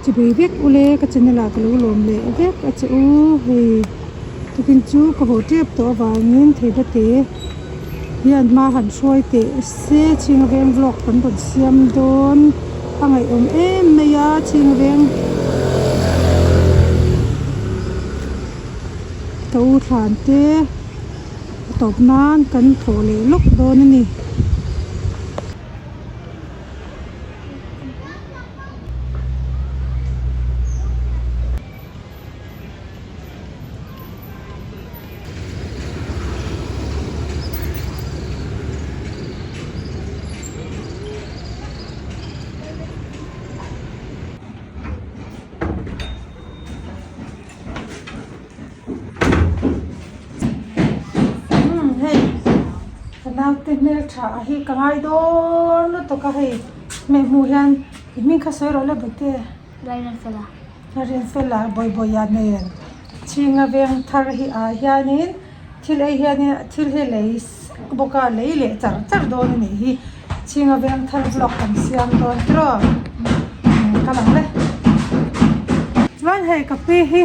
Chubei vek ule ka channel ah ka lo lawm leh vek a che u hei tukin chu ka haw tep tawh avangin theihna te hian hma han hruai teh se chhinga veng vlog kan rawn siam dawn a ngaihawm em mai a chhinga veng ka u thlan te a tawp nan kan thawh leh lawk dawn a ni. Umm hei ka naute hmeltha a hi ka ngai dawn lutuk a hei hmeh hmuh hian i hming kha sawi rawh le bute Lalrinfela Lalrinfela Bawihbawia nen chhinga veng thar hi ah hianin thil ei hianin thil hi lei bawk a lei leh char char dawn a nih hi chhinga veng thar vlog kan siam dawn tiraw umm ka lang le chuan hei ka pi hi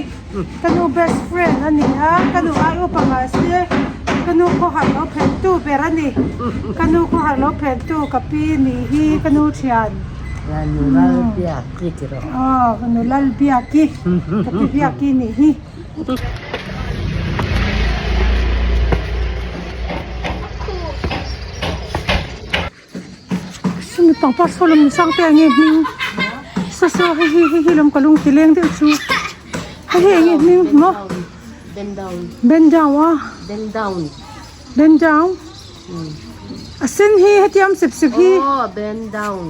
ka nu best friend a ni a ka nu ai upa mahse ka nu khawhar lo phen tu ber a ni ka nu khawhar lo phen tu ka pi nih hi ka nu thian aw ka nu Lalbiaki ka pi Biaki nih hi. Sumi pangpar saw lam sang te enge hming saw saw hei hi hei hi lam ka lung ti leng deuh chu hei hi enge hming maw bend down bend down a bend down bend down a sen hi hetiang sep sep hi oh bend down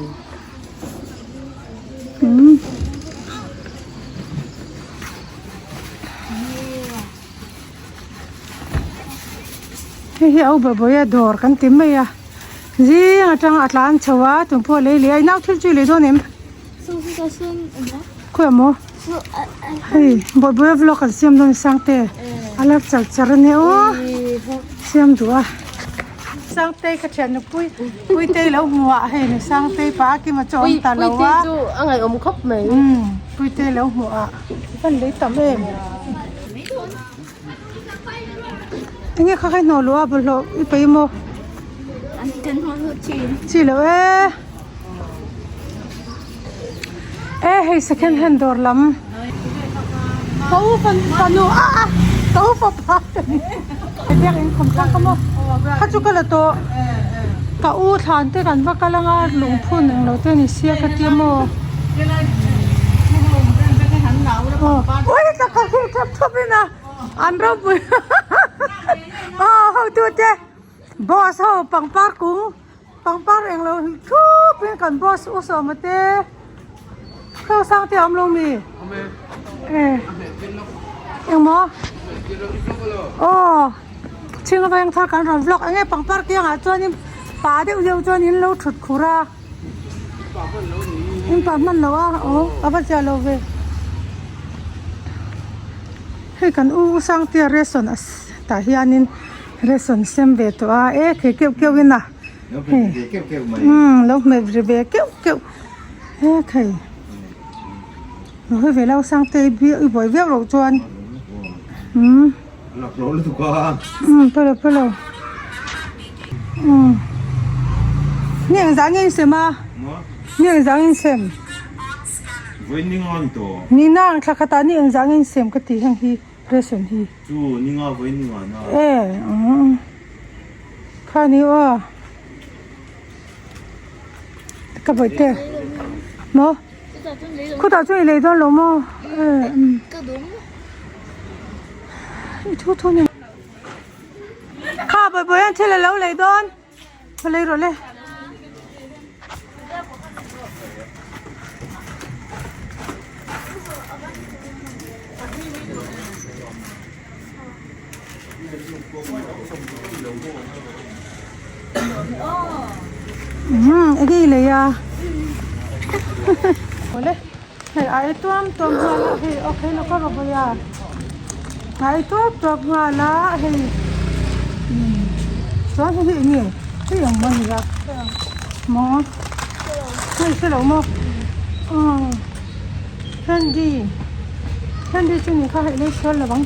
umm. Hei hi au bawihbawih a dawr kan ti mai a zing atang a tlan chho a tum pawh a lei leh a inau thil chu i lei dawn em khawi ah maw hei bawihbawih a vlog kan siam dawn sangte a la char char a nia aw siam duh a sangtei ka thian nupui puitei lo hmu ah hei ni sangtei pa a kima chu a awm ta lo a puitei chu a ngaihawm khawp mai puitei lo hmu ah kan lei tam em. Enge kha kha hnawh luh a bawlhhlawh i paih maw? Chi loh e. E hei second hand dawr lam. Ka u fanu a a ka u fapa biak in khawm tlang ka maw kha chu ka la tawh ka u thlan te kan va kal anga lungphun englo te ni sia ka tia maw. Ui ka kha hi thap thap in a an ropui aw hotu te boss ho pangpar kung pangpar englo thup in kan boss u sawma te khaw sang te a awm lo mi e engmaw aw chhing a veng thar kan rawn vlog enge pangpar kiangah chuanin pa deuh deuh chuan in lo thut khur a. In pa hman lo a aw a va ziah lo ve hei kan u sangte ration a tah hianin ration sem ve tawh a e thei keuh keuh in a hei umm lo hmet ri ve keuh keuh he thei lo hawi ve lo sangte i buai viau loh chuan umm. Umm pawilo pawilo umm ni engzah nge in sem a ni engzah nge in sem ni nang thla khatah ni engzah nge in sem ka tih heng hi ration hi e umm kha ni aw ka bawihte maw. Khutah chuan i lei dawn lo maw? I thu thu ni. Kha bawibawi hian thil a lo lei dawn. Va lei rawh le. Umm enge i lei a awle hei a ei tuam tuam nghal a hei aw khailo ka raw vawi a a ei tuap tuap nghal a hei umm chuan hei hi enge hei ang maw ni a maw hei hre lo maw aw. Candy candy chu ni kha hei lei sual lo ang.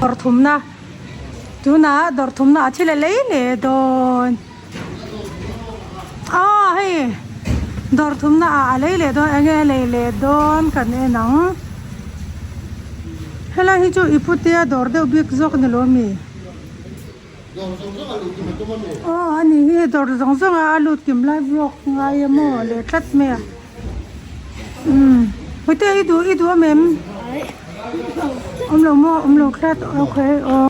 Dawr thumna tunah dawr thumna ah thil a lei leh dawn aw hei dawr thumna ah a lei leh dawn eng nge a lei leh dawn kan en ang helai hi chu i putea dawr deuh bik zawk a ni lo mi. Aw a ni hi dawr zawng zawng a a lut kim lai vlog ngai a maw leh tlat mai a umm hawite i duh i duh a mem awm lo maw awm lo tlat okay aw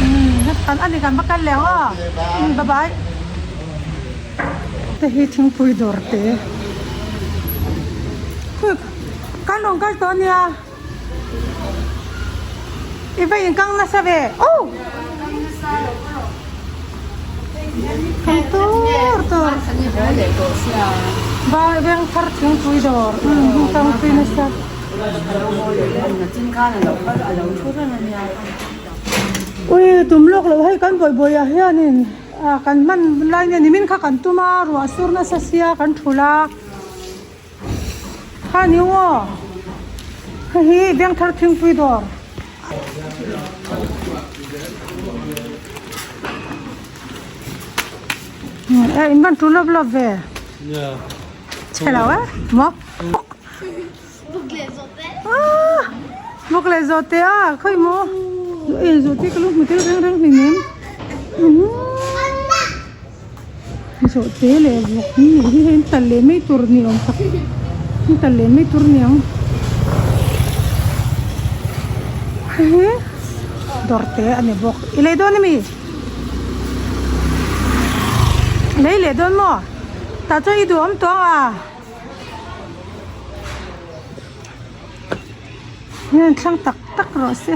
umm a ni kan va kal leh ang aw umm bye bye te hi thingpui dawr te kan rawn kal tawh a nia. I va inkang nasa ve oh Kan tur tur Ba veng thar thingpui dawr umm kang pui nasa Ui tum lawk loh hei kan buai buai ah hianin ah kan hman lai nge nimin kha kan tum a ruah sur nasa sia kan thulh a. Kha ni aw hei hi Vengthar thingpui dawr e in van tul lawp lawp ve chhe lo e maw bawk leh zawh te a khawi maw e zawh te ka lo hmu tel reng reng hleinem. Zawhte leh vawk hi nih hi hei an tal leh mai tur ni awm tak an tal leh mai tur ni ang hei hi dawr te a ni bawk i lei dawn ami lei leh dawn maw tah chuan i duh awm tawh ang a hian thlang tak tak rawh se.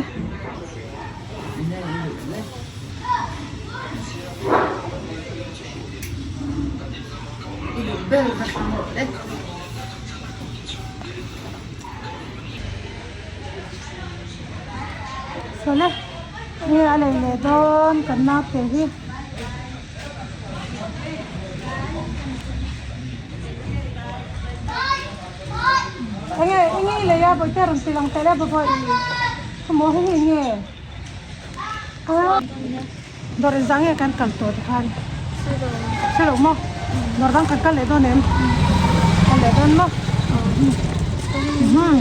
Sawle hei a lei leh dawn kan naute hi. Enge enge i lei a bawihte rawn ti lang teh le bawih khawmaw hei hi enge. Dawr inzah nge kan kal tawh tikhan hre loh maw dawr dang kan kal leh dawn em kal leh dawn maw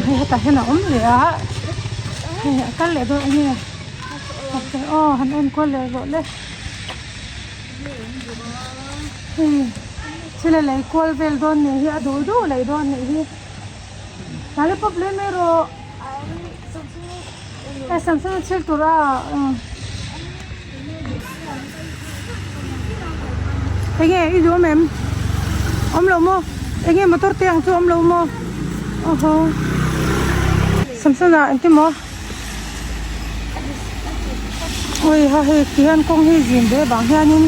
hei hetah hian a awm leh a hei a kal leh dawn enge aw han enkual leh rawh le hei thil a lei kual vel dawn nih hi a duh duh lei dawn nih hi lollipop lei mai rawh. Hei Samsung a chhil tur a enge i duh awm em awm lo maw enge motor te ang chu awm lo maw aw haw Samsung ah engtin maw ui ha hei ti hian kawng hi zin ve vang hianin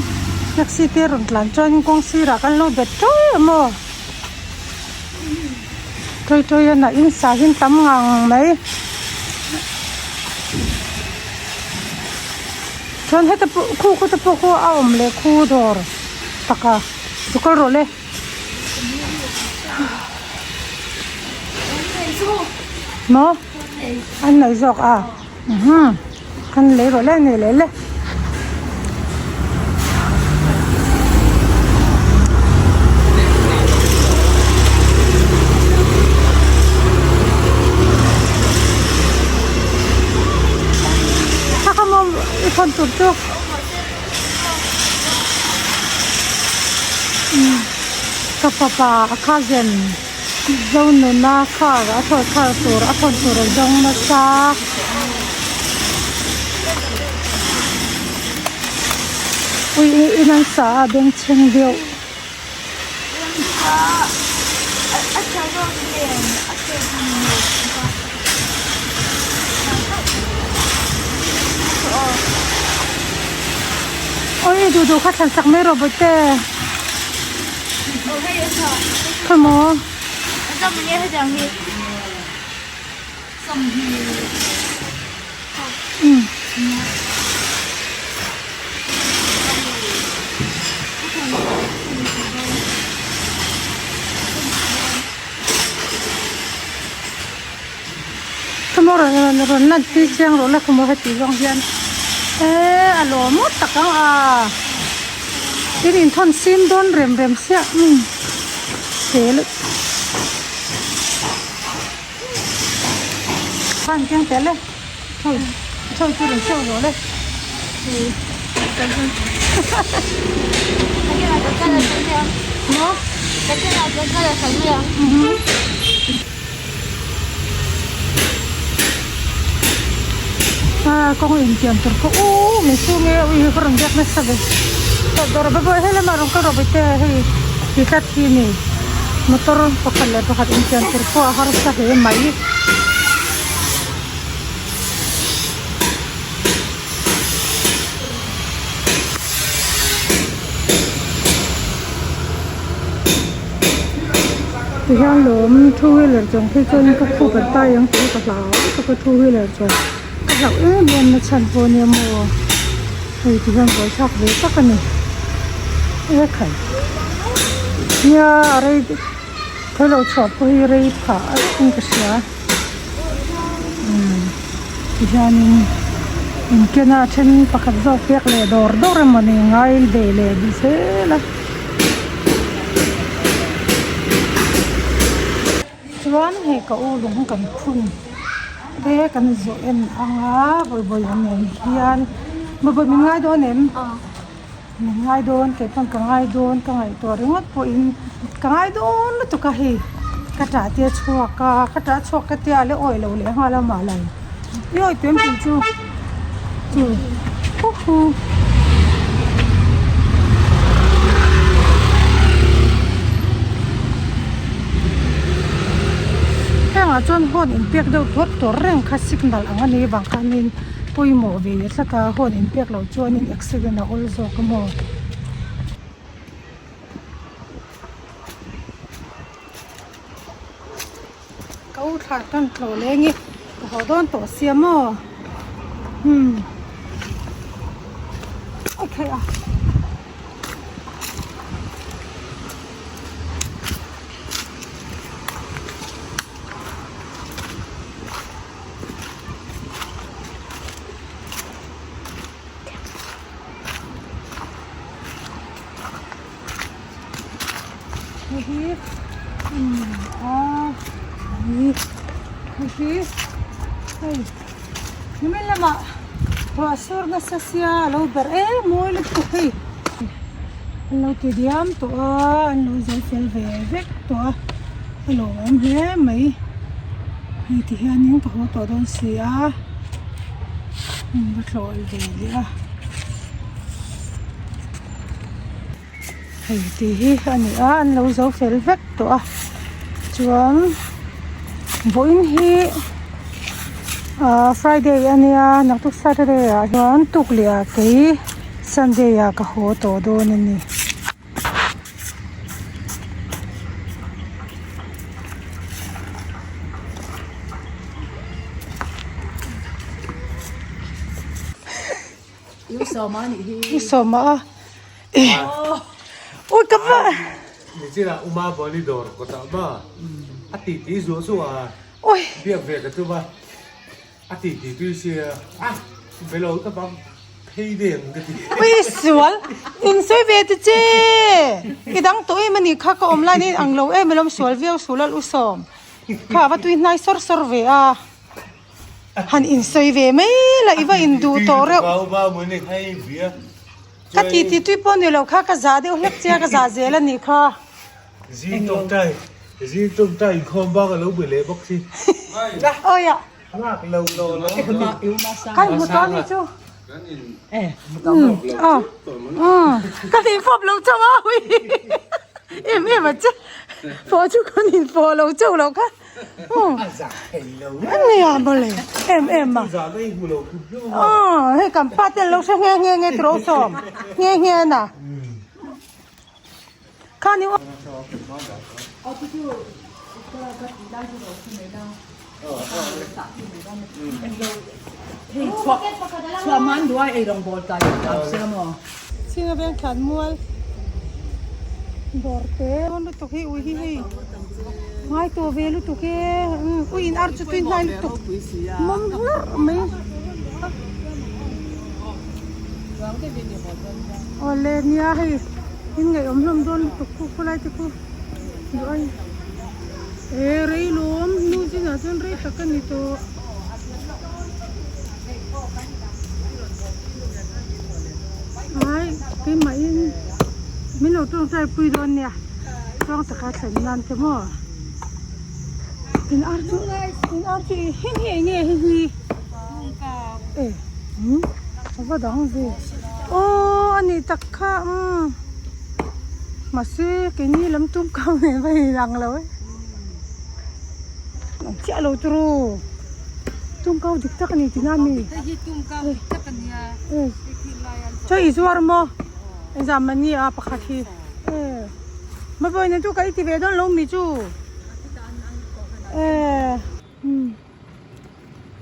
taxi te rawn tlan chuanin kawng sirah kan lo bet ṭawih a maw. Tawi tawi a nah in sa hi an tam ngang mai chuan heta pawh khu khu te pawh khu a awm leh khu dawr taka chu kal rawh le maw an nei zawk a an lei rawh le an nei leh le. Thla maw i thawn tur chu ka fapa a cousin Zonuna car a thawn thar tur a thawn tur a zawng nasa. Ui in an sa a bengchheng deuh. Ui duh duh kha thlan sak mai rawh bawihte. Khawimaw. rawn rawn lan tir chiang rawh la khawmaw heti zawng hian eee a lawm ngawt tak ang a in inthawn sim dawn rem rem siah umm sel khan keng teh le chhawi chhawi chu rawn hreuh rawh le maw a kawng intiam tur pawh uuh min chu nge ui hi ka rawn biak nasa ve dawr bawih he lamah rawn kal rawh bawihte hei ti tlat hi a ni motor pakhat leh pakhat intiam tur pawh a harsa hle mai. Tihian lawm two wheeler chuang phei chuan ka khup an tai ang tih hi ka hlau lutuk a two wheeler chuan ka hlauh em em na chhan pawh ania maw hei tihian buaithlak ve tak a ni ekhai nia a rei khawi lo chhuah pawh hi rei phah a in ka hria umm tihianin inken a then pakhat zawk pek leh dawr dawr emawni ngai ve leh duh zel a. Chuan hei ka u lung kan phun te kan zawh en ang a vawi vawi ang em hian vawi min ngai dawn em min ngai dawn kei pawn ka ngai dawn ka ngaihtuah ringawt pawhin ka ngai dawn lutuk a hei ka tah te a chhuak a ka tah chhuak ka tia a la awih lo leh nghal a mah lo i awih tuam tih chu chu huhu. Hengah chuan horn inpek deuh tuar tuar reng kha signal ang a nih vang khanin pawimawh ve tlat a horn inpek loh chuanin accident a awl zawk a maw. Ka u thla tan tlo leng i ka haw dawn tawh sia maw umm okay a. Hei hi a ni hei hi hei nimin lamah ruah sur nasa sia a lo berh em mawi lutuk hei an lo ti diam tawh a an lo zo fel ve vek tawh a a lawm hle mai hei ti hianin ka haw tawh dawn si a hmun va tlawh ve leh a. Hei tih hi a ni a an lo zo fel vek tawh a chuan vawiin hi ahh friday a nia naktuk saturday ah hian tukleh ah kei sunday ah ka haw tawh dawn a ni. U sawma a ui ka va ui ui sual in sawi ve ta che i dang tawh em a nih kha ka awm lai in ang lo em alawm sual viau sual a u sawm kha va tui hnai sawr sawr ve a. Han insawi ve mai la i va induh tawh reuh. Ka ti ti tui pawh ni lo kha ka zah deuh hlek che a ka zah zel a nih kha. Awi a. Kan hmu tawh a nih chu. Ka infawp lo chauh a em em a che fawh chu kan infawh lo chauh lo kha. Nia mawle em em a hei kan pa te an lo hre nghe nghe nghe tawh sawm nghe nghe na khani Chhinga veng thlan mual dawr te lutuk hi ui hi hei. Ngai tawh ve lutuk e. Ui in ar chu tui hnai lutuk. Mawm hlurh mai. Awle nia hei in ngaihawm hlawm dawn lutuk khu khawlai te khu duh ai. E rei lawm nu zinah chuan rei tak a ni tawh. Ai keimahin min lo tawngtai pui dawn nia tawng taka thlen nan te maw in ar chu in ar chu heng hi eng nge hei hi e umm a va dang ve aw a ni tak kha umm mahse keini lam tum kau nen va inang lo e ang chiah lo turu. Tumkau dik tak a ni tihna a mi? Hei hi tumkau dik tak a nia. Chaw i zuar maw? Engzah mah ni a pakhat hi. Mabawi nen chu ka i ti ve dawn lo mi chu.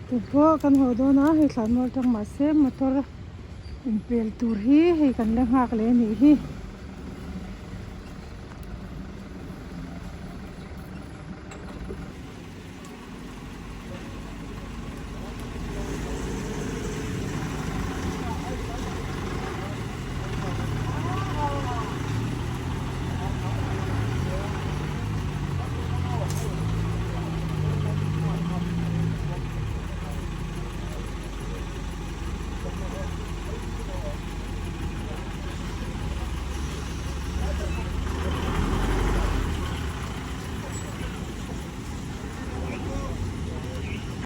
Tupawh kan haw dawn a hei thlan mual tang mahse motor inpel tur hi hei kan la nghak leh a nih hi.